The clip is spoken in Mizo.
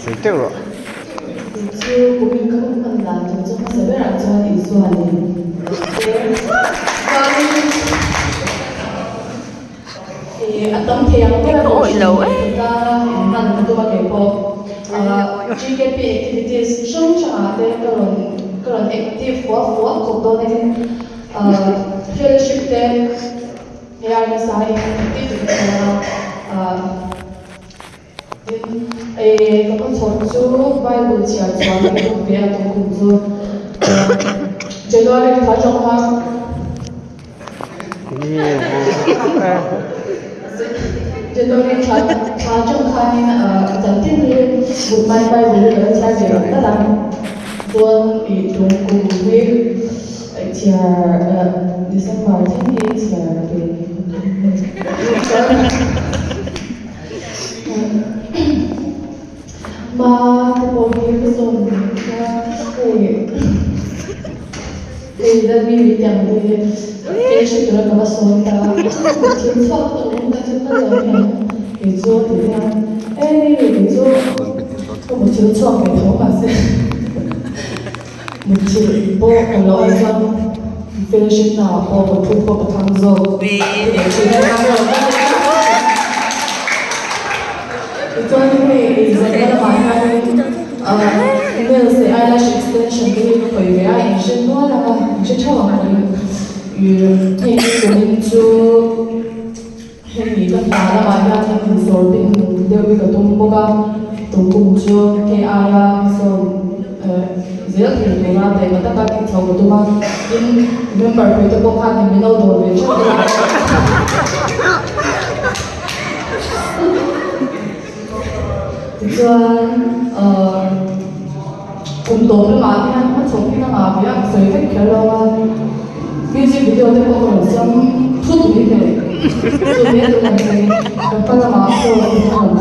Sawi teuh rawh. Chu kumin ka hun hman dan tur chu hmasa berah chuan Isua leh te chuanin ih a tam thei ang ber a kohhran leh khawtlanga inhman ka tum a kei pawh GKP activities hrang hrangah te ka rawn ka rawn active fuah fuah khawp dawn a tin fellowship te hei ai nasa in active ka dawn a. Tin, ka hmachhawn chu Bible chhiar chuan ka tum ve a tum kum chu January thla atang khan January thla thla atang khanin zantin hi Good Night Bible hi ka la chhiar ve reng tlat a, chuan ih tum kum hi chhiar December thleng hi chhiar ve ka tum a ni. Ma te pawh hi ka sawm ka hei hei zat mi mi tiang te hi fellowship tura ka va sawm ta thil chhuak tawh awm ta chu ka lo hian kei chu a ti hian e ni ni kei chu ka muthilh chhuak ve tho mahse muthilh pawh ka lo awm chuan fellowship na ah pawh mutthut pawh ka thang zawk ti leh thin a. Tichuan hei eizawnna lamah hianin nails leh eyelash extension te hi ka khawih ve a, in hre nual ang a, in hre theuh ang ka ring. Hei hi kumin chu hemi ka hna lamah hianin insawr bing deuh hi ka tum bawk a, tumkum chu hei aia sawn zel thei tura taima taka tih chho ka tum a, tin member pui te pawh khan min lo dawr ve theuh ila. Tichuan ahh kum tawp lamah te hian hmachhawp hi ka ngah ve a, ka sawi vek kher lo a, music video te pawh ka rawn siam thut mai thei, chu mai tur kan sawi, kan pa lamah pawh ka rawn.